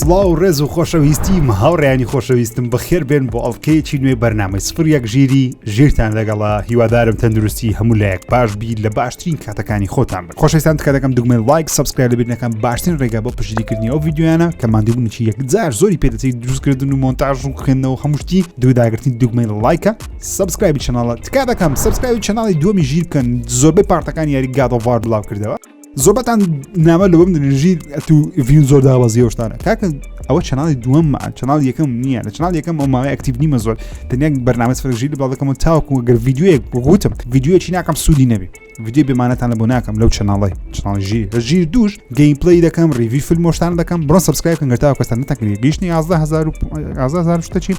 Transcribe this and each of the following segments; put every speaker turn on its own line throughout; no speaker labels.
سڵاو و ڕێز و خۆشەویستیم هاوڕێیانی خۆشەویستم بەخێر بێن بۆ ئەڵلقەیەکی نوێی بەرنامەی سفر یەک ژیری ژیرتان لەگەڵە هیوادارم تەندروستی هەموو لایەک باش بی لە باشترین کاتەکانی خۆتان بن خۆشەویستان تکا دەکەم دوگمەی like subscribe لەبیر نەکەن باشترین ڕێگا بۆ پشتگیریکردنی ئەو ڤیدیۆیانە کە ماندووبوونێکی یەکجار زۆری پێدەچێت دروستکردن و مۆنتاژ و خوێندنەوە هەموو شتی دوو داگرتنی دوگمەی like ە subscribe ی channel ە تکا دەکەم subscribe ی channel ی دووەمی ژیر بکەن زۆربەی part ەکانی یاری God of War بڵاو کردەوە زۆربەتان نامە لەوەم ژیر ئەتو view زۆر داوەزی ئەو شتانە کاکە ئەوە channel ی دووەم channel یەکەم نییە لە channel یەکەم ئەو ماوەی active نیمە زۆر تەنیا بەرنامە سفر ژیر بڵاو دەکەم و تاوەکو گەر ڤیدیۆیەک وتم ڤیدیۆیەکی ناکەم سوودی نەبێ ڤیدیۆ بێمانەتان لە بۆ ناکەم لەو channel ەی channel ژیر لە ژیر دووش gameplay دەکەم review فیلم شتان دەکەم بڕۆن subscribe کەن گەر تاوەکو ئێستا نەتان کردی گەیشتنی 11000 و 11000 شتەچی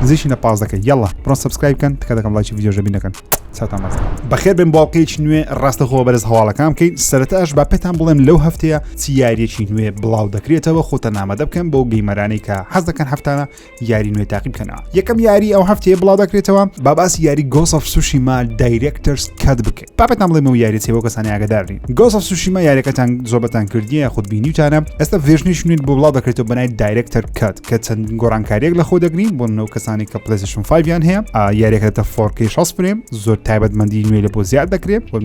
نزیکی لە 15 یاڵا بڕۆن subscribe کەن تکا دەکەم لایکی ڤیدیۆش لەبیر نەکەن چاوتان ماچ بەخێر بێن بۆ ئەڵقەیەکی نوێ ڕاستەخۆ بەرز هەواڵەکان بکەین سەرەتاش با پێتان بڵێم لەو هەفتەیە چی یاریەکی نوێ بڵاو دەکرێتەوە خۆتان ئامادە بکەن بۆ gamer انەی کە حەز دەکەن هەفتانە یاری نوێ تاقی بکەنەوە یەکەم یاری ئەو هەفتەیە بڵاو دەکرێتەوە با باسی یاری Ghost of Tsushima Director's Cut بکەین با پێتان بڵێم ئەو یاری چیە بۆ کەسانی ئاگادار نین Ghost of Tsushima یاریەکەتان زۆربەتان کردیە یاخود بینیوتانە ئێستا version ێکی نوێ بۆ بڵاو دەکرێتەوە بەناوی Director's Cut کە چەند گۆڕانکاریەک لە خۆ دەگرین بۆ نەو کەسانی کە PlayStation 5 یان هەیە یاریەکە دەتە 4K 60 frame زۆر تایبەتمەندی نوێ لە بۆ زیاد دەکرێت بۆ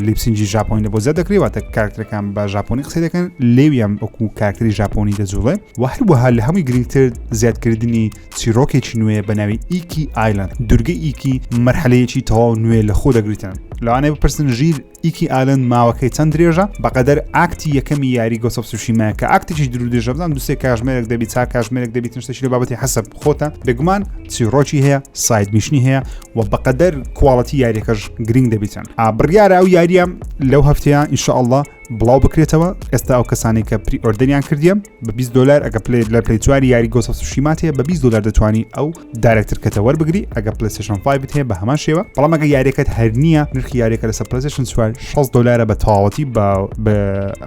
lip sync ی ژاپۆنی لە بۆ زیاد دەکرێت واتە کارکتەرەکان بە ژاپۆنی قسە دەکەن لێویان وەکو کارکتەری ژاپۆنی دەجوڵێ و هەروەها لە هەمووی گرنگتر زیادکردنی چیرۆکێکی نوێ بە ناوی Iki Island دورگە ئیکی مەرحەلەیەکی تەواو نوێ لە خۆ دەگریتن لەوانەیە بپرسن ژیر Iki Island ماوەکەی چەند درێژە بەقەدەر act ی یەکەمی یاری Ghost of Tsushima کە act ێکی درو درێژە بزان دوسێ کاژمێرێک دەبی چار کاژمێرێک دەبی شتێکی لە بابەتی حەسەب خۆتە بێگومان چیرۆکی هەیە side mission ی هەیە و بەقەدەر quality یاریەکەش گرنگ دەبیتن بڕیارە ئەو یاریە لەو هەفتەیە ئینشاءاللە بڵاو بکرێتەوە ئێستا ئەو کەسانی کە pre-order یان کردیە بە 20 دلار ئەگە پلی لە پلی چواری یاری Ghost of Tsushima ت هەیە بە 20 دلار دەتوانی ئەو Director's Cut ە وەربگری ئەگە PlayStation 5 هەیە بە هەمان شێوە بەڵام ئەگە یاریەکەت هەر نییە نرخی یاریەکە لەسەر PlayStation 4 60 دلارە بە تەواوەتی بە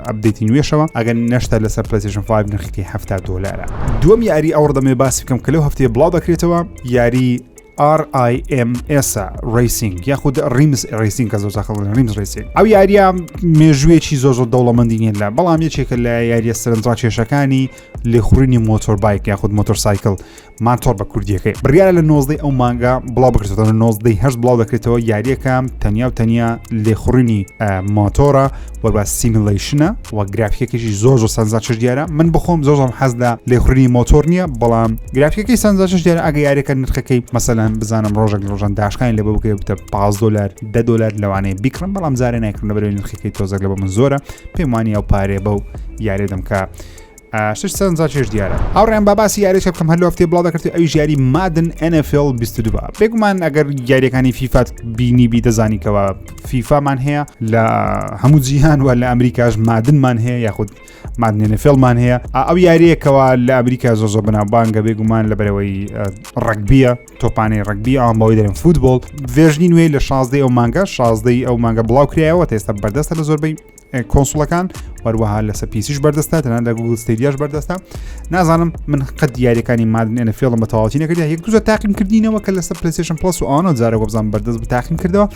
update ی نوێشەوە ئەگەر نەشتا لەسەر PlayStation 5 نرخی 70 دلارە دووەم یاری ئەو ڕدەمێ باسی بکەم کە لەو هەفتەیە بڵاو دەکرێتەوە یاری RIMS Racing یاخود Rims Racing کە زۆر زاخڵ Rims Racing ئەو یاریە مێژوویەکی زۆر زۆر دەوڵەمەندی نیە لە بەڵام یەکێکە لە یاریە سەرنجڕاکێشەکانی لێخوڕینی motorbike یاخود مۆتۆرسایکل ماتۆر بە کوردیەکەی بڕیارە لە 19 ئەو مانگە بڵاو بکرێتەوە لە 19 هەشت بڵاو دەکرێتەوە یاریەکە تەنیا و تەنیا لێخوڕینی ماتۆرە وەربا simulation ە و گرافیکەکەشی زۆر زۆر سەرنجڕاکێش دیارە من بخۆم زۆر زۆرم حەز لە لێخوڕینی مۆتۆر نییە بەڵام گرافیکەکەی سەرنجڕاکێش دیارە ئەگە یاریەکە نرخەکەی مەسەلەن بزانم ڕۆژێک لە ڕۆژان داشکانی لە بۆ بکرێت بتە 15 دلار 10 دلار لەوانەیە بیکڕم بەڵام جارێ نایکڕم لەبەرەوەی نرخەکەی تۆزێک لە بۆ من زۆرە پێم وانیە ئەو پارەیە بەو یاریە دەم کە شش سەرنجڕاکێش دیارە هاوڕێیان با باسی یاریێک بکەم هەر لەو هەفتەیە بڵاو دەکرێت ئەویش یاری Madden NFL 22 بە بێگومان ئەگەر یاریەکانی فیفات بینی بی دەزانی کەوا فیفامان هەیە لە هەموو جیهان و لە ئەمریکاش Madden مان هەیە یاخود Madden NFL مان هەیە ئەو یاریەکەوە لە ئەمریکا زۆر زۆر بەناوبانگە بێگومان لە بەرەوەی ڕگبیە تۆپانەی ڕگبی ئەوان بەوەی دەرن فوتبۆڵ version ی نوێ لە 16 ئەو مانگە 16 ئەو مانگە بڵاو کرایەوە تێستا بەردەستە لە زۆربەی console ەکان وەروەها لەسەر PC یش بەردەستە تەنان لە Google Stadia ش بەردەستە نازانم من قەت یاریەکانی Madden NFL م بە تەواوەتی نەکردیا یەک دوزە تاقیم کردینەوە کە لەسەر PlayStation Plus و ئەوانە جارە وەبزان بەردەست بوو تاقیم کردەوە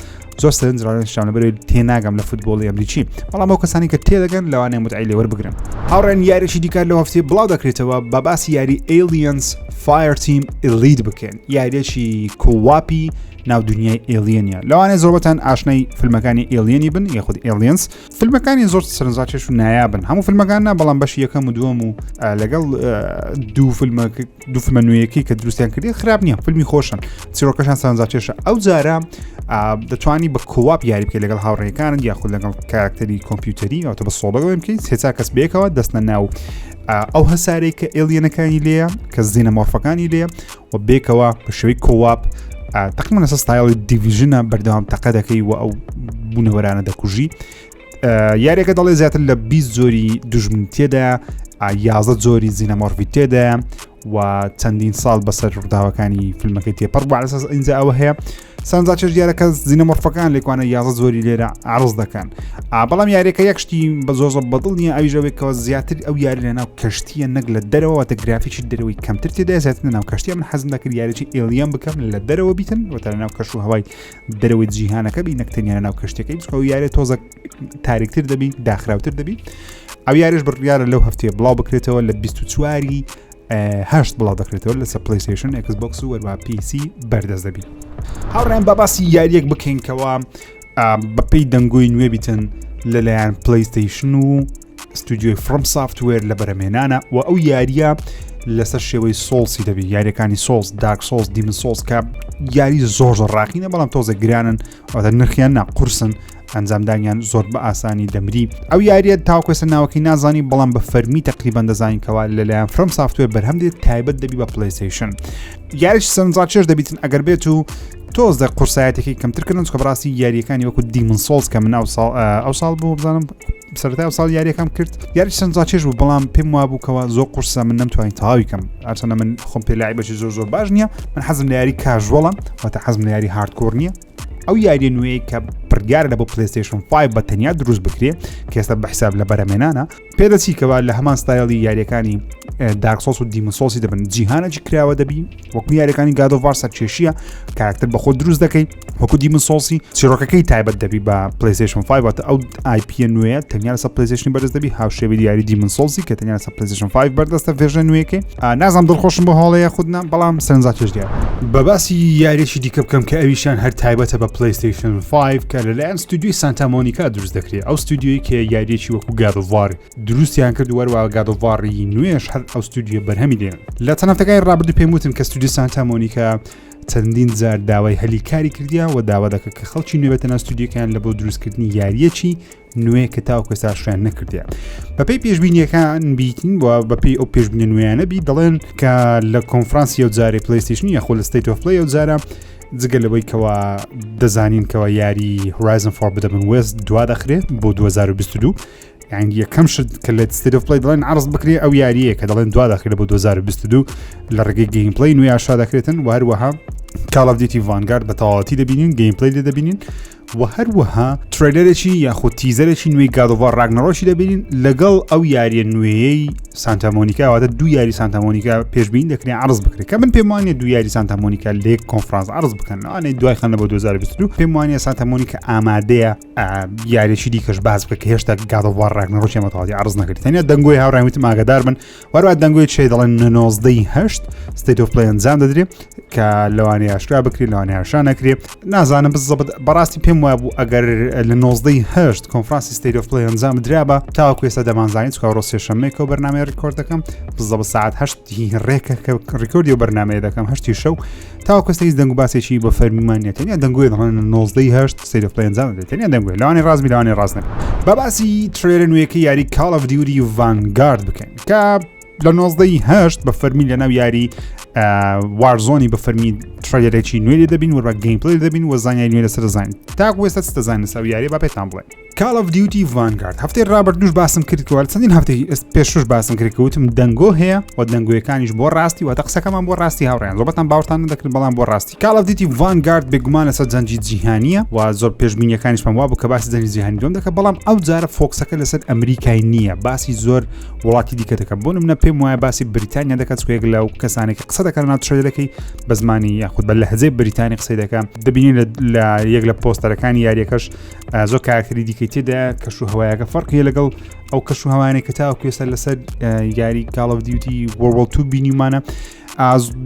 زۆر سەرنجڕانشتان لەبەرەوەی تێناگەم لە فوتبۆڵی ئەمریکی بەڵام ئەو کەسانی کە تێدەگەن لەوانەیە متعی لێ وەربگرن هاوڕێن یاریی دیکە لەو هەفتەیە بڵاو دەکرێتەوە بە باسی یاری Aliens Fireteam Elite بکەن یاریەکی co-op ی ناو دنیای Alien ە لەوانەیە زۆربەتان ئاشنای فیلمەکانی Alien ی بن یاخود Aliens فیلمەکانی زۆر سەرنجڕاکێش و نایابن هەموو فیلمەکان نا بەڵام بەشی یەکەم و دووەم و لەگەڵ دوو فیلمە دوو فیلمە نوێیەکەی کە دروستیان کردی خراپ نییە فیلمی خۆشن چیرۆکەشان سەرنجڕاکێشە ئەو جارە دەتوانی بە co-op یاری بکەیت لەگەڵ هاوڕێکانت یاخود لەگەڵ کارکتەری کۆمپیوتەری ئەوتە بە solo ەوە بکەیت سێ کەس بێکەوە دەستنە ناو ئەو هەسارەی کە alien ەکانی لێیە کە xenomorph ەکانی لێیە و بێکەوە بە شێوەی co-op تەقریبا لەسەر style ی Division ە بەردەوام تەقە دەکەی و ئەو بوونەوەرانە دەکوژی یاریەکە دەڵێ زیاتر لە 20 جۆری دوژمن تێدا 11 جۆری xenomorph ی تێدا و چەندین ساڵ بەسەر ڕووداوەکانی فیلمەکەی تێپەڕ بوو ئەساس ئینجا ئەوە هەیە سەرنجا چێژ دیارە کە xenomorph ەکان لێکوانە 11 زۆری لێرە عرض دەکەن بەڵام یاریەکە یەک شتی بە زۆر زۆر بەدڵ نییە ئەویش ئەوەی کەەوە زیاتر ئەو یاری لە ناو کەشتیە نەک لە دەرەوە واتە گرافیکی دەرەوەی کەمتر تێدا زیاتر لە ناو کەشتیە من حەزم دەکرد یاریی Alien بکەم لە دەرەوە بیتن وتە لە ناو کەش و هەوای دەرەوەی جیهانەکە بی نەک تەنیا لە ناو کەشتەکەی بچکە و یاری تۆزە تاریکتر دەبی داخراوتر دەبی. ئەو یاریش بڕیارە لەو هەفتەیە بڵاو بکرێتەوە لە 24 هەشت بڵاو دەکرێتەوە لەسەر PlayStation Xbox و وەروا PC بەردەست دەبی. هاوڕێن با باسی یاریەک بکەین کەوا بەپێی دەنگۆی نوێ بیتن لەلایەن PlayStation و ستودیۆی FromSoftware لە بەرەمێنانە و ئەو یاریە لەسەر شێوەی Souls ی دەبی یاریەکانی Souls Dark Souls Demon's Souls کە یاری زۆر زۆر ڕاقینە بەڵام تۆزە گرانن واتە نرخیان نا قورسن ئەنجامدانیان زۆر بە ئاسانی دەمری. ئەو یاریە تاوەکو ئێستا ناوەکەی نازانین بەڵام بە فەرمی تەقریبەن دەزانین کەوا لەلایەن FromSoftware بەرهەم دێت تایبەت دەبی بە PlayStation. یاریش سەرنجڕاکێش دەبیتن ئەگەر بێت و تۆزە قورسایەتەکەی کەمتر کردن چونکە بەڕاستی یاریەکانی وەکو Demon's Souls کە من ئەو ساڵ ئەو ساڵ بوو بزانم سەرەتای ئەو ساڵ یاریەکەم کرد یاری سەرنجڕاکێش بوو بەڵام پێم وابوو کەوا زۆر قورسە من نەمتوانی تەواوی کەم هەرچەندە من خۆم پێ لاعیبەکی زۆر زۆر باش نییە من حەزم لە یاری casual ە واتە حەزم لە یاری hardcore نییە ئەو یاریە نوێی کە بڕیارە لە بۆ PlayStation 5 بە تەنیا دروست بکرێ کە ئێستا بە حساب لە بەرەمێنانە پێدەچی کەوا لە هەمان ستایلی یاریەکانی Dark Souls و Demon's Souls ی دەبن جیهانێکی کراوە دەبی وەکو یاریەکانی God of War سەرکێشیە کاراکتەر بە خۆ دروست دەکەی وەکو Demon's Souls ی چیرۆکەکەی تایبەت دەبی بە PlayStation 5 واتە ئەو IP نوێیە تەنیا لەسەر PlayStation ی بەردەست دەبی هاوشێوەی یاری Demon's Souls ی کە تەنیا لەسەر PlayStation 5 بەردەستە version نوێیەکەی نازانم دڵخۆشم بۆ هەواڵە یاخود نا بەڵام سەرنجڕاکێش دیارە. بە باسی یاریەکی دیکە بکەم کە ئەویشان هەر تایبەتە بە PlayStation 5 کە لەلایەن ستودیۆی سانتا مۆنیکا دروست دەکرێت ئەو ستودیۆی کە یاریەکی وەکو God of War دروستیان کرد وەروە God of War ی نوێش هەر ئەو ستودیۆ بەرهەمی دێن لە چەند هەفتەکانی ڕابردوو پێم وتن کە ستودیۆ سانتا مۆنیکا چەندین جار داوای هەلی کاری کردیا و داوا دەکە کە خەڵکی نوێ بێتە ناو ستودیۆکەیان لە بۆ دروستکردنی یاریەکی نوێ کە تاوەکو ئێستا شویان نەکردیە بەپێی پێشبینیەکان بیتین و بەپێی ئەو پێشبینە نوێیانە بی دەڵێن کە لە کۆنفرانسی ئەو جارێ PlayStation یاخۆ لە State of Play ئەو جارە جگە لەوەی کەوا دەزانین کەوا یاری Horizon Forbidden West دوا دەخرێت بۆ 2022 یعنی یەکەم شت کە لە State of Play دەڵێن عرض بکرێ ئەو یاریەیە کە دەڵێن دوا دەخرێت بۆ 2022 لە ڕێگەی gameplay نوێ ئاشا دەکرێتن و هەروەها Call of Duty Vanguard بە تەواوەتی دەبینین gameplay لێ دەبینین و هەروەها trailer ێکی یاخود teaser ێکی نوێی God of War Ragnarok ی دەبینین لەگەڵ ئەو یاریە نوێیەی سانتا مۆنیکا واتە دوو یاری سانتا مۆنیکا پێشبین دەکرێن عرض بکرێت کە من پێم وانە دوو یاری سانتا مۆنیکا لێک کۆنفرانس عرض بکەن ئەوانەی دوای خەنە بۆ 2022 پێم وانە سانتا مۆنیکا ئامادەیە یاریی دیکەش باز بکە کە هێشتا God of War Ragnarok ی مەتەواتی عرض نەکرد تەنیا دەنگۆی هاوڕێیان وتم ئاگادار بن وەروە دەنگۆی چێ دەڵێن نۆزدەی هەشت State of Play ئەنجام دەدرێ کە لەوانەیە ئاشکرا بکرێت لەوانەیە ئاشکرا نەکرێ نازانم بزەبت بەڕاستی پێم وایە بوو ئەگەر لە نۆزدەی هەشت کۆنفرانسی State of Play ئەنجام درابا تاوەکو ئێستا دەمانزانی چکا ڕۆ سێشەممەیەکەوە بەرنامەی record دەکەم بزەبت ساعت هەشتی ڕێکە کە record ی و بەرنمەیە دەکەم هەشتی شەو تاوەکو ئێستا هیچ دەنگ و باسێکی بە فەرمیمان نیە تەنیا دەنگۆی دەڵێن نۆزدەی هەشت State of Play ئەنجام دەدرێت تەنیا دەنگۆی لەوانەیە ڕاست بی لەوانەیە ڕاست نەبێت با باسی trailer ە نوێیەکەی یاری Call of Duty Vanguard بکەین کە لە نۆزدەی هەشت بە فەرمی لەناو یاری Warzone ی بە فەرمی trailer ێکی نوێ لێ دەبین وەربا gameplay دەبین وە زانیاری نوێ لەسەر دەزانین تاکو ئێستا چ دەزانین لەسەر یاری با پێتان بڵێن Call of Duty Vanguard هەفتەی ڕابردووش باسم کرد کە چەندین هەفتەی پێشوش باسم کرد کە وتم دەنگۆ هەیە و دەنگۆیەکانیش بۆ ڕاستی واتە قسەکەمان بۆ ڕاستی هاوڕێیان زۆربەتان باوەڕتان نەدەکرد بەڵام بۆ ڕاستی Call of Duty Vanguard بێگومان لەسەر جەنگی جیهانیە و زۆر پێشبینیەکانیشمان وابوو کە باسی جەنگی جیهانی دووەم دەکات بەڵام ئەو جارە focus ەکە لەسەر ئەمریکای نییە باسی زۆر وڵاتی دیکە دەکات بۆ نمونە پێم وایە باسی بریتانیا دەکات چونکە یەک لەو کەسانێک کە قسە دەکەن ناو trailer ەکەی بە زمانی یاخود بە لەهجەی بریتانی قسەی دەکات دەبینین لە یەک لە پۆستەرەکانی یاریەکەش زۆر کاراکتەری دیکەی تێدا کەش و هەوایەکە فەرقیە لەگەڵ ئەو کەش و هەوانەی کە تاوەکو ئێستا لەسەر یاری Call of Duty World War Two بینیمانە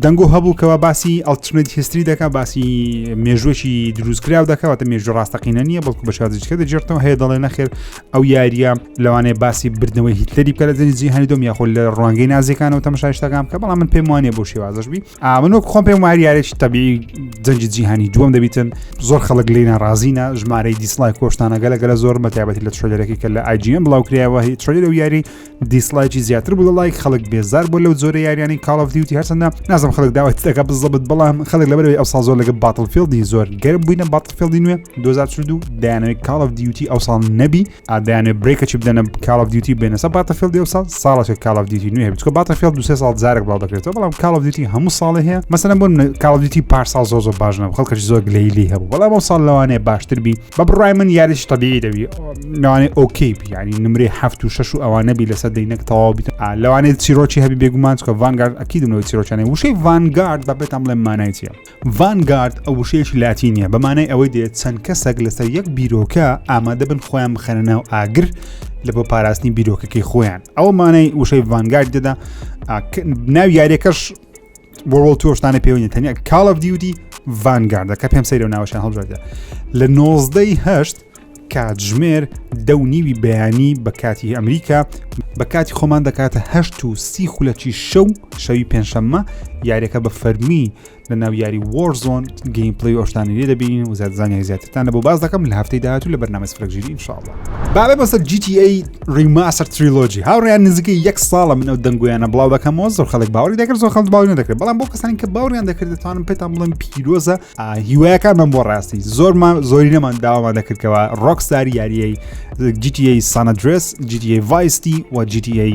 دەنگۆ هەبوو کەوا باسی alternate history دەکا باسی مێژوەکی دروستکراو دەکەواتە مێژوو ڕاستەقینە نییە بەڵکو بە شازیچکە دەجێتەوە هەیە دەڵێ نەخێر ئەو یاریە لەوانەیە باسی بردنەوەی هیتلەری بکە لە جەنگی جیهانی دووەم یاخۆ لە ڕوانگەی نازیەکانەوە تەماشای شتەکان بکە بەڵام من پێم وانیە بۆ شێوازش بی من وەک خۆم پێم وایە یاریێکی تەبیعی جەنگی جیهانی دووەم دەبیتن زۆر خەڵک لێی ناڕازینە ژمارەی dislike کۆشتانە گەلە گەلە زۆر بە تایبەتی لە trailer ەکەی کە لە IGN بڵاو کرایەوە هی trailer و یاری dislike ی زیاتر بوو لە like خەڵک بێزار بوو لەو جۆرە یاریانی Call of Duty هەرچەندە نازم خەڵک داوای دەکا بزەبت بەڵام خەڵک لەبەرەوەی ئەو ساڵ زۆر لەگە Battlefield ی زۆر گەرم بووینە Battlefield ی نوێ 2042 دەیانەوێت Call of Duty ئەو ساڵ نەبی دەیانێ break ەکی بدەنە Call of Duty بێنە سەر Battlefield ئەو ساڵ ساڵێک Call of Duty نوێ هەبێت چونکە Battlefield دو سێ ساڵ جارێک بڵاو دەکرێتەوە بەڵام Call of Duty هەموو ساڵێ هەیە مەسەلەن بۆ Call of Duty پار ساڵ زۆر زۆر باش نەبوو خەڵکەش زۆر گلەیی لێی هەبوو بەڵام ئەو ساڵ لەوانەیە باشتر بی بە بڕای من یاریش تەبیعی دەبی لەوانەیە okay بی یعنی نمرەی هەفت و شەش و ئەوانە بی لەسەر دەینەک تەواو بیت لەوانەیە چیرۆکی هەبی بێگومان چونکە Vanguard ئەکیدم لەوەی چیرۆکی. چیرۆکانەی وشەی Vanguard بە پێتان بڵێم مانای چییە Vanguard ئەو وشەیەکی لاتینیە بە مانای ئەوەی دێت چەند کەسێک لەسەر یەک بیرۆکە ئامادە بن خۆیان بخەنە ناو ئاگر لە بۆ پاراستنی بیرۆکەکەی خۆیان ئەوە مانای وشەی Vanguard دەدا ناو یاریەکەش World Two شتانە پێوەنی تەنیا Call of Duty Vanguard ە کە پێم سەیرە ناوەشیان هەڵبژاردە لە نۆزدەی هەشت کاتژمێر دە و نیوی بەیانی بە کاتی ئەمریکا بە کاتی خۆمان دەکاتە هەشت و سی خولەکی شەو شەوی پێنجشەممە یاریەکە بە فەرمی لە ناو یاری Warzone gameplay و ئەوشتانی لێ دەبینین و زیاد زانیاری زیاترتان لە بۆ باس دەکەم لە هەفتەی داهاتوو لە بەرنامەی سفرەک ژیری ان شاء الله بابێ بەسەر GTA Remaster Trilogy هاوڕێیان نزیکەی یەک ساڵە من ئەو دەنگۆیانە بڵاو دەکەمەوە زۆر خەڵک باوەڕی دەکرد زۆر خەڵک باوەڕی نەدەکرد بەڵام بۆ کەسانی کە باوەڕیان دەکرد دەتوانم پێتان بڵێم پیرۆزە هیوایەکانمان بۆ ڕاستی زۆرمان زۆرینەمان داوامان دەکردکەوە Rockstar یاریەی GTA San Andreas GTA Vice City و GTA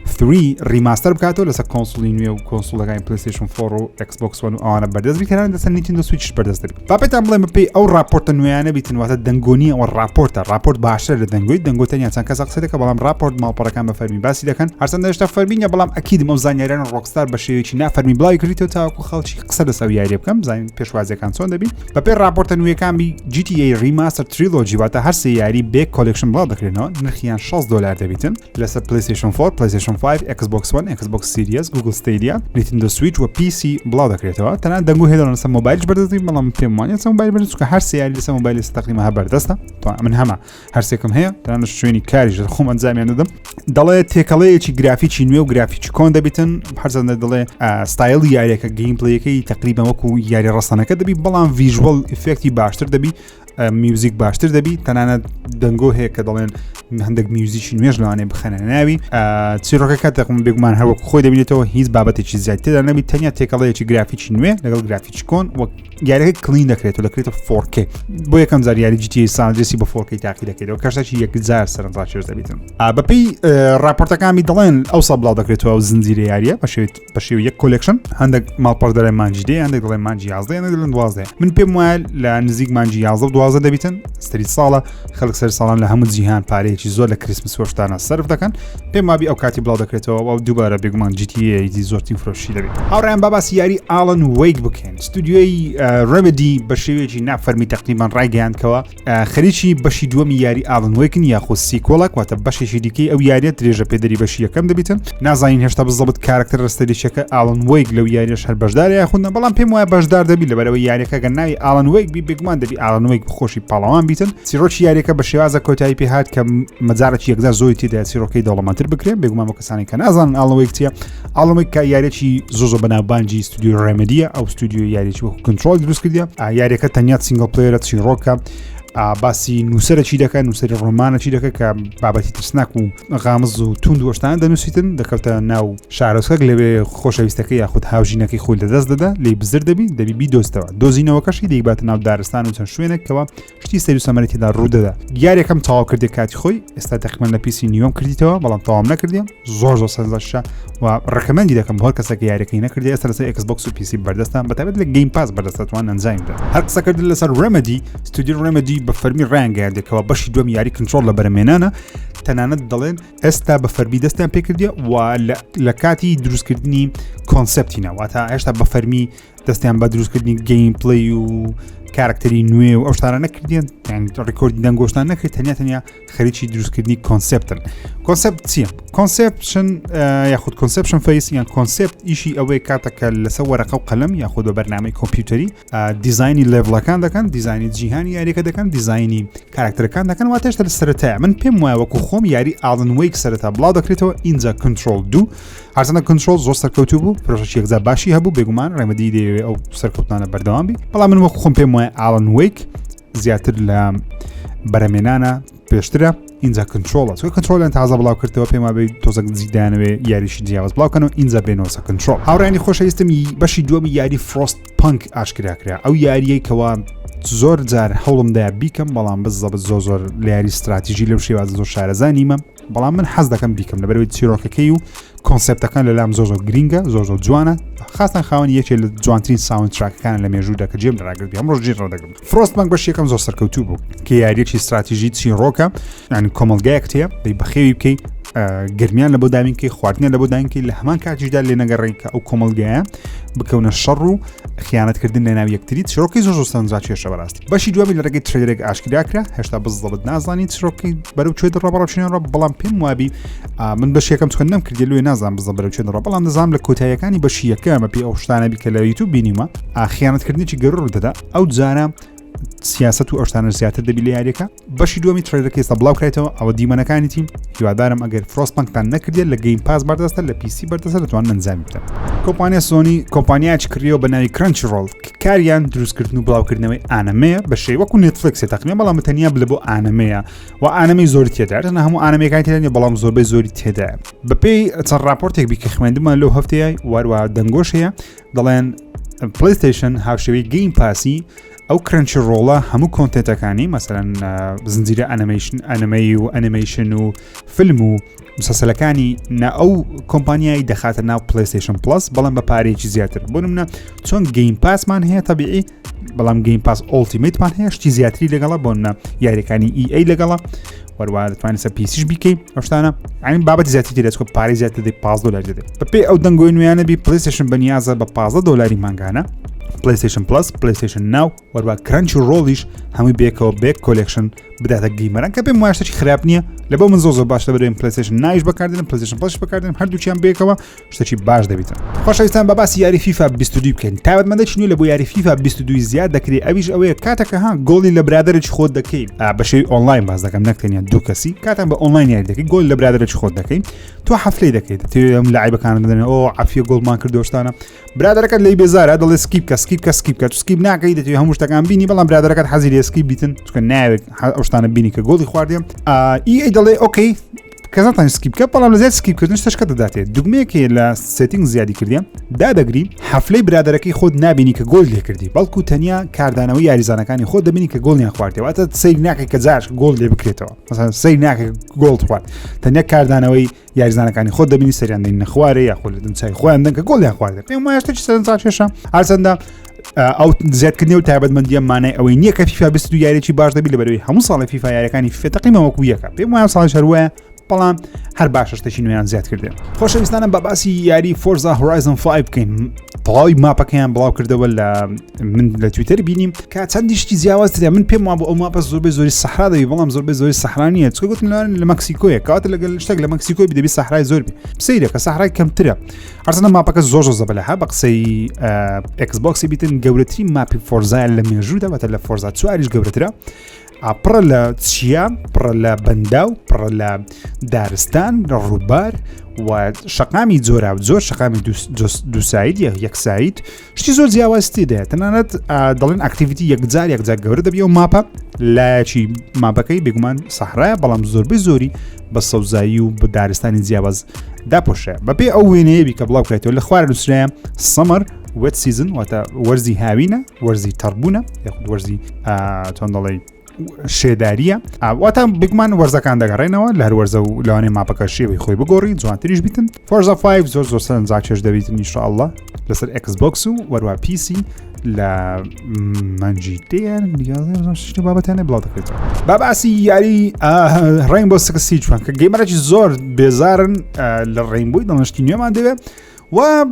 3 remaster بکاتەوە لەسەر console ی نوێ و console ەکانی PlayStation 4 و Xbox One و ئەوانە بەردەست بیکەن لەسەر Nintendo Switch بەردەست دەبێت با پێتان بڵێم بەپێی ئەو راپۆرتە نوێیانە بیتن واتە دەنگۆنی ئەوە راپۆرتە راپۆرت باشتر لە دەنگۆی دەنگۆ تەنیا چەند کەس قسە دەکە بەڵام راپۆرت ماڵپەڕەکان بە فەرمی باسی دەکەن هەرچەندە هێشتا فەرمی نیە بەڵام ئەکیدم ئەو زانیاریانە Rockstar بە شێوەیەکی نافەرمی بڵاوی کردیتەوە تاوەکو خەڵکی قسە لەسەر ئەو یاریە بکەم بزانین پێشوازیەکان چۆن دەبی بەپێی راپۆرتە نوێیەکان بی GTA Remaster Trilogy واتە هەر سێ یاری بێ collection بڵاو دەکرێنەوە نرخیان 60 دلار دەبیتن لەسەر PlayStation 4 PlayStation 5 Xbox One Xbox Series Google Stadia Nintendo Switch و PC بڵاو دەکرێتەوە تەنانەت دەنگۆ هەیە لەسەر مۆبایلش بەردەست دەبی بەڵام پێم وانیە لەسەر مۆبایل بەردەست چونکە هەر سێ یاری لەسەر مۆبایل ئێستا تەقریبا هەر بەردەستە تو من هەمە هەرسێکم هەیە تەنانەت شوێنی کاریش خۆم ئەنجامیان دەدەم دەڵێ تێکەڵەیەکی گرافیکی نوێ و گرافیکی کۆن دەبیتن هەرچەندە دەڵێ ستایلی یاریەکە gameplay ەکەی تقریبا وەکو یاری ڕەسەنەکە دەبی بەڵام visual effect ی باشتر دەبی میوزیک باشتر دەبی تەنانەت دەنگۆ هەیە کە دەڵێن هەندێک میوزیکی نوێژ لەوانەیە بخەنە ناوی چیرۆکەکە تەقم بێگومان هەروەک خۆی دەبینێتەوە هیچ بابەتێکی زیاتردا نەبی تەنیا تێکەڵەیەکی گرافیکی نوێ لەگەڵ گرافیکی کۆن وەک یاریەکە clean دەکرێت و دەکرێتە 4K بۆ یەکەم جار یاری GTA San Andreas ی بە 4K تاقی دەکرێتەوە کەشتێکی یەکجار سەرنجڕاکێش دەبیتن بەپێی راپۆرتەکانی دەڵێن ئەو سا بڵاو دەکرێتەوە ئەو زنجیرە یاریە بە شێوەی بە شێوەی یەک collection هەندێک ماڵپەڕ دەڵێن مانگی دێ هەندێک دەڵێن مانگی 11 هەندێک دەڵێن 12 من پێم وایە لە نزیک مانگی 11 و 12 دەبیتن سەری ساڵە خەڵک سەر ساڵان لە هەموو جیهان پارەیەکی زۆر لە Christmas وەشتانە سەرف دەکەن پێم وابی ئەو کاتی بڵاو دەکرێتەوە ئەو دووبارە بێگومان GTA زۆرترین فرۆشی دەبێت هاوڕێیان با باسی یاری Alan Wake بکەین ستودیۆی Remedy بە شێوەیەکی نافەرمی تقریبان ڕایگەیاندکەوە خەریکی بەشی دووەمی یاری Alan Wake ن یاخود sequel ەک واتە بەشێکی دیکەی ئەو یاریە درێژە پێدەری بەشی یەکەم دەبیتن نازانین هێشتا بزەبت کارکتەر سەرەکیەکە Alan Wake لەو یاریش هەر بەشدار یاخود نە بەڵام پێم وایە بەشدار دەبی لەبەرەوەی یاریەکە گەر ناوی Alan Wake بی بێگومان دەبی Alan Wake خۆشی پاڵەوان بیتن چیرۆکی یاریەکە بە شێوازە کۆتایی پێهات کە مەجارێکی یەکجار زۆری تێدا چیرۆکەی دەوڵەمەندتر بکرێن بێگومان بۆ کەسانی کە نازانن Alan Wake چییە Alan Wake کە یاریەکی زۆر زۆر بەناوبانگی ستودیۆ Remedy ە ئەو ستودیۆ یاریی وەکو Control دروست کردیە یاریەکە تەنیا single player ە چیرۆکە باسی نووسەرەکی دەکە نووسەری ڕۆمانەکی دەکە کە بابەتی ترسناک و غامز و توند وەشتان دەنووسیتن دەکەوتە ناو شارۆچکەک لەوێ خۆشەویستەکە یاخود هاوژینەکەی خۆی لەدەست دەدا لی بزر دەبی دەبی بیدۆستەوە دۆزینەوەکەشی دەیباتە ناو دارستان و چەند شوێنێکەوە شتی سەیر و سەمەرە تێدا ڕوو دەدا یاریەکەم تەواو کردی کاتی خۆی ئێستا تەقریبا لە PC نیوەم کردیتەوە بەڵام تەواوم نەکردیم زۆر زۆر سەرنجڕاکێشە و recommend ی دەکەم بۆ هەر کەسێک یاریەکەی نەکردی ئێستا لەسەر Xbox و PC بەردەستە بەتایبەت لە Game Pass بەردەستە توان ئەنجامی بدەن هەر قسەکردن لەسەر Remedy ستودیۆ Remedy بە فەرمی ڕایانگەیاندێکەوە بەشی دووەم یاری Control لە بەرەمێنانە تەنانەت دەڵێن ئێستا بە فەرمی دەستیان پێکردیە و لە کاتی دروستکردنی concept ی نەواتە هێشتا بە فەرمی دەستیان بە دروستکردنی gameplay و کارکتەری نوێ و ئەو شتانە نەکردیان record ی دەنگۆشتان نەکرد تەنیا تەنیا خەریکی دروستکردنی concept ن concept چییە؟ conception یاخود conception phase یان concept ئیشی ئەوەی کاتەکە لەسەر وەرەقە و قەلم یاخود بە بەرنامەی کۆمپیوتەری دیزایانی level ەکان دەکەن دیزایانی جیهانی یاریەکە دەکەن دیزایانی کارکتەرەکان دەکەن واتێشتە لە سەرەتای من پێم وایە وەکو خۆم یاری Alan Wake سەرەتا بڵاو دەکرێتەوە ئینجا Control دوو هەرچەندە Control زۆر سەرکەوتوو بوو پرۆژەکی یەکجار باشی هەبوو بێگومان Remedy دەیەوێ ئەو سەرکەوتنانە بەردەوام بی بەڵام من وەکو خۆم پێم وایە Alan Wake زیاتر لە بەرەمێنانە پێشترە ئینجا Control ە چونکە Control یان تازە بڵاو کردەوە پێم وابێ تۆزەک زیدانەوێ یاریشی جیاواز بڵاو کەنەوە ئینجا بێنەوە Control هاوڕێیانی خۆشەویستم بەشی دووەمی یاری Frostpunk ئاشکرا کرا ئەو یاریەی کەوا زۆر جار هەوڵمدا بیکەم بەڵام بزەبت زۆر زۆر لە یاری استراتیژی لەو شێوازە زۆر شارەزا نیمە بەڵام من حەز دەکەم بیکەم لەبەرەوەی چیرۆکەکەی و concept ەکان لە لام زۆر زۆر گرینگە زۆر زۆر جوانە خاستان خاوەنی یەکێ لە جوانترین soundtrack ەکان لە مێژوودا کە جێم ڕاگرت ئەمڕۆ جێ ڕادەگرم Frostpunk بەش یەکەم زۆر سەرکەوتوو بوو کە یاریەکی استراتیژی چیرۆکە یعنی کۆمەڵگایەک تەیە دەی بەخێوی بکەی. گەرمیان لە بۆ داوینکەی خواردنیان لە بۆ داینکەی لە هەمان کاتیشدا لێ نەگەڕێن کە ئەو کۆمەلگایە بکەونە شەڕ و خیانەتکردن لە ناو یەکتری. چیرۆکی زۆر زۆر سەرنجڕاکێشە بەڕاستی. بەشی دووەمی لە ڕێگەی trailer ێک ئاشکرا کرا، هێشتا بزڵت نازانی چیرۆکی بەرەو کوێ دەڕوا بەڕەو چێ دەڕوا، بەڵام پێم وابی من بەشی یەکەم چکە نەم کردی لێ نازانم بزڵ بەرەو کوێ دەڕوا، بەڵام دەزانم لە کۆتاییەکانی بەشی یەکەم بەپێی ئەو شتانە بی کە لە یوتیوب بینیمە خیانەتکردنێکی گەورە ڕوودەدا. ئەو جارە سیاست و ئەو شتانە زیاتر دەبی لە یاریەکە. بەشی دووەمی trailer ەکە ئێستا بڵاو کرایتەوە، ئەوە دیمەنەکانی تیم. هیوادارم ئەگەر Frostpunk تان نەکردێت لە Game Pass بەردەستە، لە PC بەردەستە، دەتوانن ئەنجامی بدەن. کۆمپانیا سۆنی کۆمپانیایەکی کڕیەوە بە ناوی Crunchyroll، کاریان دروستکردن و بڵاوکردنەوەی ئانەمەیە بە شێوەی وەکو Netflix تەقریبا، بەڵام تەنیا لە بۆ ئانەمەیە و ئانەمەی زۆری تێدا، هەرچەندە هەموو ئانەمەکانی تێدا نییە بەڵام زۆربەی زۆری تێدایە. بەپێی چەند راپۆرتێک بی کە خوێندمان لەو هەفتەیە واروا دەنگۆش هەیە دەڵێن PlayStation هاوشێوەی Game Pass ی ئەو Crunchyroll ە هەموو content ەکانی مەسەرەن زنجیرە ئەنەمەیشن ئەنەمەی و ئەنیمەیشن و فیلم و مسەسەلەکانی نا ئەو کۆمپانیایی دەخاتە ناو PlayStation Plus بەڵام بە پارێکی زیاتر. بۆ منە چۆن Game Pass مان هەیە تەبیعی، بەڵام Game Pass Ultimate مان هەیە شتی زیاتری لەگەڵە، بۆ منە یاریەکانی EA لەگەڵە، وەروە دەتوانێت سەر PC یش بیکەی ئەو شتانە، یعنی بابەتی زیاتری تێدا چکە پارەی زیاتر دەی 15 دلار دەدەی. بەپێی ئەو دەنگۆی نوێیانە بی PlayStation بەنیازە بە 15 دلاری مانگانە PlayStation Plus، PlayStation Now وەروە Crunchyroll یش هەمووی بێکەوە بێک collection بداتە gamer ان، کە پێم وایە شتێکی خراپ نییە. لە بۆ من زۆر زۆر باشە بەرەوەی PlayStation Now یش بەکاردێنم PlayStation Plus ش بەکاردێنم، هەردووکیان بێکەوە شتێکی باش دەبیتن. خۆشەویستان بە باسی یاری فیفا 22 بکەین. تایبەتمەندێکی نوێ لە بۆ یاری فیفا 22 زیاد دەکرێت، ئەویش ئەوەیە کاتێکە ها گۆڵی لە برادەرێکی خۆت دەکەی، بە شێوەی ئۆنلاین باس دەکەم نەک تەنیا دوو کەسی، کاتان بە ئۆنلاین یاری دەکەی گۆل لە برادەرێکی خۆت دەکەی تۆ حەفلەی دەکەیت تێم لعیبەکان دەدەن ئۆ عافیە گۆڵمان کردو شتانە، برادەرەکەت لی بێزارە دەڵێ skip کە skip کە skip کە، تو skip ناکەی دەتەوێ هەموو شتەکان بینی، بەڵام برادەرەکەت حەزی لێ skip بیتن چونکە ناوێت ئەو شتانە بینی کە گۆڵی خواردێ. EA دەڵێ okay کە ناتوانین skip بکە، بەڵام لە زیاد skip کردن شتەشکە دەداتێ، دوگمەیەک هەیە لە setting زیادی کردیان دادەگری حەفلەی برادەرەکەی خۆت نابینی کە گۆل لێکردی، بەڵکو تەنیا کاردانەوەی یاریزانەکانی خۆت دەبینی کە گۆڵیان خواردێ، واتە سەیر ناکەی کە جاش گۆڵ لێ بکرێتەوە، مەسەلەن سەیر ناکەی گۆڵ خوارد، تەنیا کاردانەوەی یاریزانەکانی خۆت دەبینی سەریان دەین نەخوارێ یاخۆ لە دەم چای خۆیان دەن کە گۆڵیان خواردێ. پێم وایە شتێکی سەرنجڕاکێشە، هەرچەندە ئەو زیادکردنی و تایبەتمەندیە مانای ئەوەی نییە کە فیفا 22 یاریی باش دەبی، لە بەرەوەی هەموو ساڵی فیفا یاریەکانی فیفا تەقیمە وەکو یەکە، پێم وایە ساڵی هەروایە، بەڵام هەر باشە شتێکی نوێیان زیاد کردێ. خۆشەویستانم بە باسی یاری Forza Horizon 5 بکەین. تەواوی map ەکەیان بڵاو کردەوە، لە من لە تویتەر بینیم کە چەندی شتی جیاواز ترە. من پێم وابوو ئەو map ە زۆربەی زۆری سەحرا دەبی، بەڵام زۆربەی زۆری سەحرا نییە، چونکە گوتم لە مەکسیکۆیە، کەواتە لەگەڵ شتێک لە مەکسیکۆی دەبی سەحرای زۆر بی، سەیرە کە سەحرای کەمترە. هەرچەندە map ەکە زۆر زۆر زەبەلاحە، بە قسەی Xbox ی بیتن گەورەترین map ی Forza یە لە مێژوودا، واتە لە Forza چواریش گەورەترە. پڕە لە چیا، پڕە لە بەنداو، پڕە لە دارستان، لە ڕووبار و شەقامی جۆرا و زۆر شەقامی دوو side یە یەک side، شتی زۆر جیاواز تێدایە. تەنانەت دەڵێن activity یەکجار یەکجار گەورە دەبی ئەو map ە. لایەکی map ەکەی بێگومان سەحرایە، بەڵام زۆربەی زۆری بە سەوزایی و بە دارستانی جیاواز داپۆشێ. بەپێ ئەو وێنەیەبی کە بڵاو کرێتەوە لە خوارە نووسرایە summer wet season، واتە وەرزی هاوینە، وەرزی تەڕبوونە یاخود وەرزی چۆن دەڵێ شێداریە، واتە بگمان وەرزەکان دەگەڕێنەوە لە هەر وەرزە و لەوانەیە map ەکە شێوەی خۆی بگۆڕی جوانتریش بیتن. Forza 5 زۆر زۆر سەرنجڕاکێش دەبیتن ئینشاءاللە لەسەر Xbox و وەروە PC لە مانجی دێن شتی بابەتیانە بڵاو دەکرێتەوە. با باسی یاری Rainbow Six Siege بکەن کە gamer ێکی زۆر بێزارن لە Rainbow ی، دەڵێن شتی نوێمان دەوێت و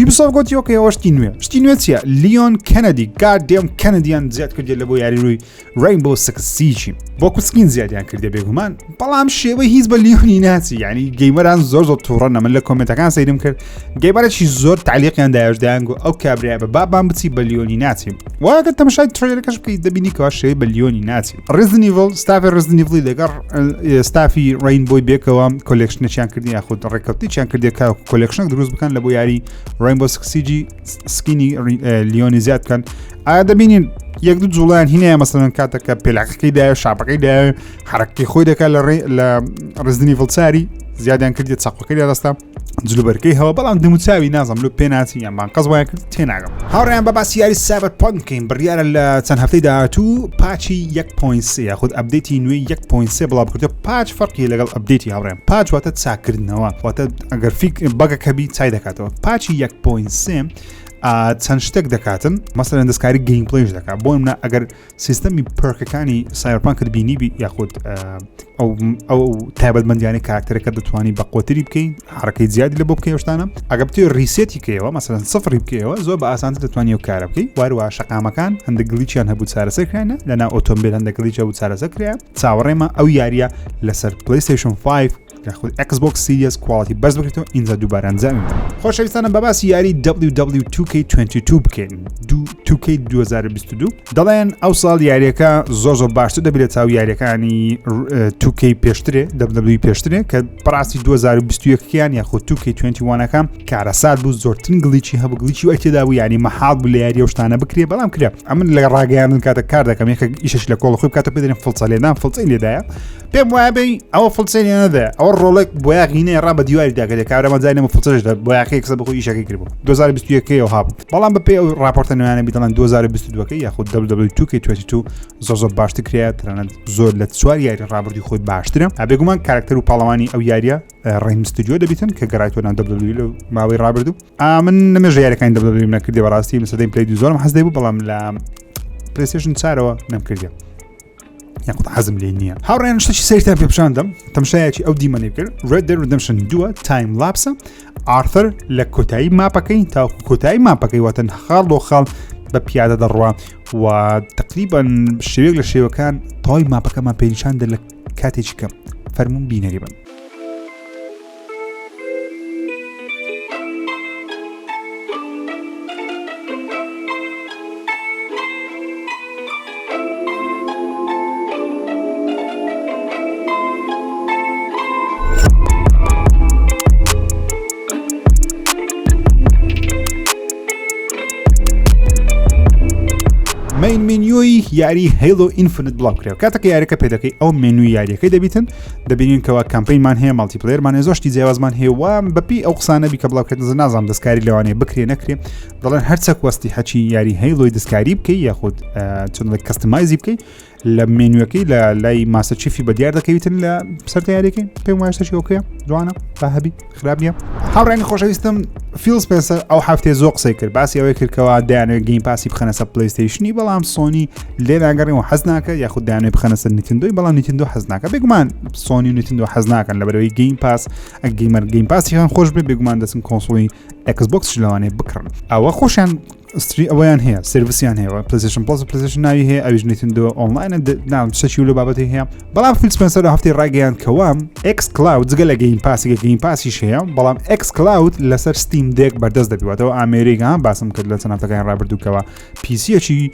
Ubisoft گوتی okay ئەوە شتی نوێ. شتی نوێ چییە؟ لیۆن کەنەدی، goddamn کەنەدیان زیاد کردێت لە بۆ یاری رووی Rainbow Six Siege ی، بۆ skin زیادیان کردێ بێگومان، بەڵام شێوەی هیچ بە لیۆنی ناچی، یعنی gamer ان زۆر زۆر تووڕەنە. من لە comment ەکان سەیرم کرد gamer ێکی زۆر تعلیقیان دایش دایان گو ئەو کابرای بە بابان بچی بە لیۆنی ناچی. واگەر تەمەشای trailer ەکەش بکەیت دەبینی کەوا شێوەی بە لیۆنی ناچی. Resident Evil ستافی Resident Evil ی لەگەڵ ستافی Rainbow ی بێکەوە collection ێکیان کردی یاخود ڕێککەوتنێکیان کردی کە collection ێک دروست بکەن لە بۆ یاری Rainbow Six Siege ی skin ی لیۆنی زیاد بکەن. ئایا دەبینین یەک دوو جوڵیان هینەیە، مەسەلەن کاتێک پێلاقەکەی دایە شاپەکەی دایە حرەکەی خۆی دەکات لە ڕێ لە Resident Evil چاری زیادیان کردی چاقۆکەی لە دەستە جلوبەرگەی هەوە، بەڵام دەموچاوی نازم لۆ پێناچی یان بانقەز وایە کرد تێناگەم. هاوڕێیان بە باسی یاری Cyberpunk کەین. بڕیارە لە چەند هەفتەی داهاتوو patch ی 1.3 یاخود update ی نوێی 1.3 بڵاو بکرێتەوە. patch فەرقی لەگەڵ update ی هاوڕێیان، patch واتە چاکردنەوە، واتە ئەگەر fix bug ەکە بی چای دەکاتەوە. patch ی 1.3 چەند شتێک دەکاتن مەسەلەن دەستکاری gameplay ش دەکات بۆ منە ئەگەر سیستەمی perk ەکانی Cyberpunk ت بینیبی یاخود ئەو ئەو تایبەتمەندیانی کاراکتەرەکە دەتوانی بە قوتری بکەین حرەکەی زیادی لە بۆ بکەی شتانە ئەگە بتێ reset ی کەیەوە مەسەلەن سفری بکەیەوە زۆر بە ئاسانتر دەتوانی ئەو کارە بکەی واروە شەقامەکان هەندێک glitch یان هەبوو چارەسەر کرانە لەنا ئۆتۆمبیل هەندێک glitch هەبوو چارەسەر کرا چاوەڕێمە ئەو یاریە لەسەر PlayStation 5 یاخود Xbox Series quality بەرز بکرێتەوە ئینجا دووبارە ئەنجامی بدەن. خۆشەویستانم بە باسی یاری WW 2K22 بکەین 2K 2022 دەڵێن ئەو ساڵ یاریەکە زۆر زۆر باشتر دەبێت لە چاو یاریەکانی 2K پێشترێ WWE پێشترێ کە بەڕاستی 2021یان یاخود 2K21ەکە کارەسات بوو زۆرترین glitch ی هەبوو glitch ی وای تێدا بوو یعنی مەحاڵ بوو لە یاری ئەو شتانە بکرێ بەڵام کرا ئەمن لە ڕاگەیاندن کاتە کار دەکەم یەکە ئیشش لە کۆڵ خۆی بکاتە پێ دەرێن فڵچە لێدان فڵچەی لێدایە پێم وایە بێ ئەوە فڵچەی لێ نەدایە ئەوە ڕۆڵێک بۆیاغی نەیە ڕا بە دیواری داگەلێ کابرا مەجای نەمە فڵچەش دە بۆیاخەی کەسە بەخۆی ئیشەکەی کردبوو 2021 ەوە هابوو بەڵام بەپێی ئەو راپۆرتە نوێیانە بی دەڵێن 2022ەکەی یاخود WW2K22 زۆر زۆر باشتر کرایە تەنانەت زۆر لە چوار یاری ڕابردووی خۆی باشترە بێگومان کارکتەر و پاڵەوانی ئەو یاریە Rey Mysterio دەبیتن کە گەڕایتەوە ناو WWE لە ماوەی ڕابردوو من نەمێژە یاریەکانی WWE نەکردی بەڕاستی لە سەدەی Play دوو زۆرم حەز دەبوو بەڵام لە PlayStation چارەوە نەمکردە یاخود حەزم لێ نییە هاوڕێن شتێکی سەیرتان پێ پیشان دەم تەمشایەکی ئەو دیمەنەی کرد Red Dead Redemption دووە time lapse ە ئارثەر لە کۆتایی map ەکەی تاوەکو کۆتایی map ەکەی واتن خاڵ بۆ خاڵ بە پیادە دەڕوا و تقریبا شێوەیەک لە شێوەکان تەواوی map ەکەمان پێنیشان دە لە کاتێکی کەم فەرمونون بینەری بن. Main menu ی یاری Halo Infinite بڵاو کرێ کاتێک یاریەکە پێدەکەی ئەو مێنوی یاریەکەی دەبیتن دەبینین کەوا campaign مان هەیە multiplayer مان هەیە زۆر شتی جیاوازمان هەیە و بەپی ئەو قسانە بی کە بڵاوکردن نازانم دەستکاری لەوانەیە بکرێ نەکرێ دەڵێن هەرچەک وەستی هەچی یاری Halo ی دەستکاری بکەی یاخود چۆن customize ی بکەی لە مێنوەکەی لە لای Master Chief ی بە دیار دەکەویتن لە سەر یاریەکەی پێم وایە شتێکی okay ە جوانە با هەبی خراپ نییە هاوڕێنی خۆشەویستم فیل سپێنسەر ئەو هەفتەیە زۆر قسەی کرد باسی ئەوەی کردکەوە دەیانەوێت Game Pass ی بخەنە سەر PlayStation ی بەڵام سۆنی لێ ناگەڕێن و حەز ناکە یاخود دەیانەوێت بخەنە سەر Nintendo ی بەڵام Nintendo حەز ناکە بێگومان سۆنی و Nintendo حەز ناکەن لەبەرەوەی Game Pass gamer Game Pass یان خۆش بێ بێگومان دەچن console ی Xbox لەوانەیە بکڕن ئەوە خۆشیان ستری ئەوەیان هەیە service یان هەیە PlayStation Plus PlayStation ناوی هەیە ئەویش Nintendo Online نام شتێکی لە بابەتی هەیە بەڵام فیل سپێنسەر لە هەفتەی ڕایگەیاند کەوا xCloud جگە لە Game Pass ی Game Pass یش هەیە بەڵام xCloud لەسەر Steam Deck بەردەست دەبیوەتەوە ئامێریکا باسم کرد لە چەند هەفتەکانی ڕابردووکەوە PC یەکی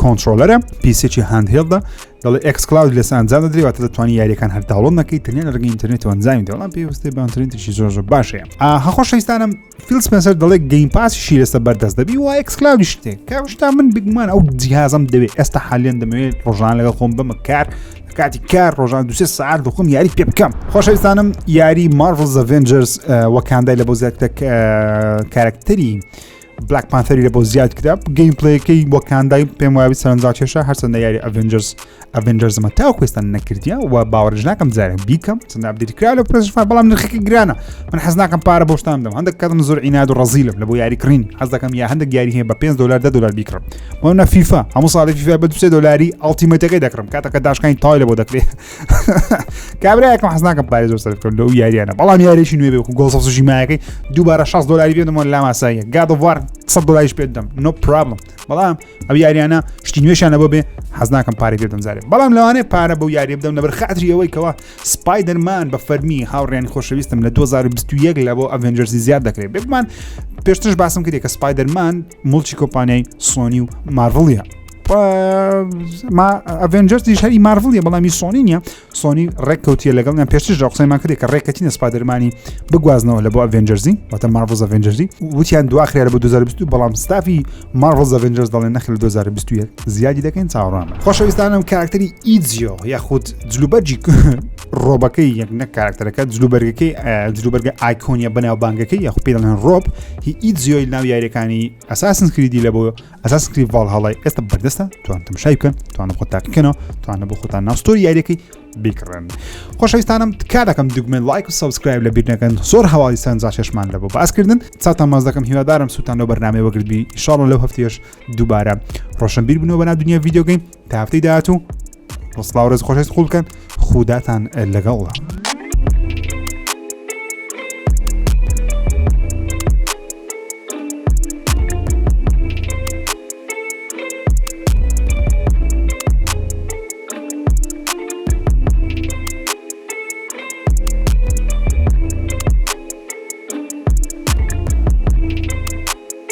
controller ە PC یەکی handheld ە دەڵێ xCloud لەسەر ئەنجام دەدرێت واتە دەتوانانی یاریەکان هەر download نەکەی تەنیا لە ڕێگەی ئینتەرنێتەوە ئەنجامی دەڵام پێویستە بە ئینتەرنێتێکی زۆر زۆر باش هەیە ئاها خۆشەویستانم فیل سپێنسەر دەڵێ Game Pass یشی لەسەر بەردەست دەبی و xCloud ی شتێک کە شتا من بگومان ئەو جیهازم دەوێت ئێستا حالیان دەمەوێت ڕۆژان لەگەڵ خۆم بمە کار کاتی کار ڕۆژان دوسێ سعات بخۆم یاری پێ بکەم خۆشەویستانم یاری Marvel's Avengers Wakanda ی لە بۆ زیاتر کارکتەری Black Panther ی لە بۆ زیاد کرا gameplay ەکەی Wakanda ی پێم وابی سەرنجڕاکێشە هەرچەندە یاری Avengers Avengers مە تاوەکو ئێستا نەکردیە و باوەڕش ناکەم جارێک بیکەم چەند update کرا لە پرێس بەڵام نرخەکەی گرانە من حەز ناکەم پارە بۆ شتان بدەم هەندێک کاتم زۆر عیناد و ڕەزیلم لە بۆ یاری کڕین حەز دەکەم یا هەندێک یاری هەیە بە 5 دلار 10 دلار بیکڕم بۆ نە فیفا هەموو ساڵی فیفا بە 2 دلاری Ultimate ەکەی دەکڕم کاتەکە داشکانی تای لە بۆ دەکرێت کابراەکەم حەز ناکەم پارە زۆر سەرف بکەم لەو یاریانە بەڵام یاریی نوێ بێ Ghost of Tsushima یەکەی دووبارە 60 دلاری پێ دەمەوە لاماساییە God of War 100 دلاریش پێ دەم no problem بەڵام ئەو یاریانە شتی نوێشیان لەبۆ بێ حەز ناکەم پارەی پێ بدەم جارێ بەڵام لەوانەیە پارە بەو یاریە بدەم لەبەر خاتری ئەوەی کەوا Spider-Man بە فەرمی هاوڕێیانی خۆشەویستم لە 2021 لە بۆ Avengers ی زیاد دەکرێت بێگومان پێشترش باسم کردی کە Spider-Man موڵکی کۆمپانیای سۆنی و مارڤڵیە Avengers یش هەری مارڤڵیە بەڵامی سۆنی نییە سۆنی ڕێککەوتیە لەگەڵیان پێشتر ژە قسەیمان کردی کە ڕێککەتینە Spider-Man ی بگوازنەوە لە بۆ Avengers ی واتە Marvel's Avengers ی وتیان دواخرا لە بۆ 2022 بەڵام ستافی Marvel's Avengers دەڵێن نەخێر لە 2021 زیادی دەکەین چاوەڕوانە خۆشەویستانم کاراکتەری ئیزیۆ یاخود جلوبەرگی ڕۆبەکەی یەک نەک کارکتەرەکە جلوبەرگەکەی جلوبەرگە ئایکۆنیە بەناوبانگەکەی یاخو پێ دەڵێن robe هی ئیتزیۆی ناو یاریەکانی ئەساسن کریدی لە بۆ ئەساسن کری ڤاڵهاڵای ئێستا بەردەستە توان تەمشای بکەن توانە خۆ تاقیکەنەوە توانە بۆ خۆتان ناو store ی یاریەکەی بیکڕن خۆشەویستانم تکا دەکەم دوگمەی لایک و subscribe لە بیر نەکەن زۆر هەواڵی سەرنجڕاکێشمان لە بۆ باسکردن چاوتان ماچ دەکەم هیوادارم سوودتان لەو بەرنامەیە وەگرتبی ئیشاڵڵا لەو هەفتەیەش دووبارە ڕۆشنبیر بنەوە بەناو دنیا video game تا هەفتەی داهاتوو ڕسڵاو ڕێز خۆشەویست قوڵ بکەن خوداتان لەگەڵ.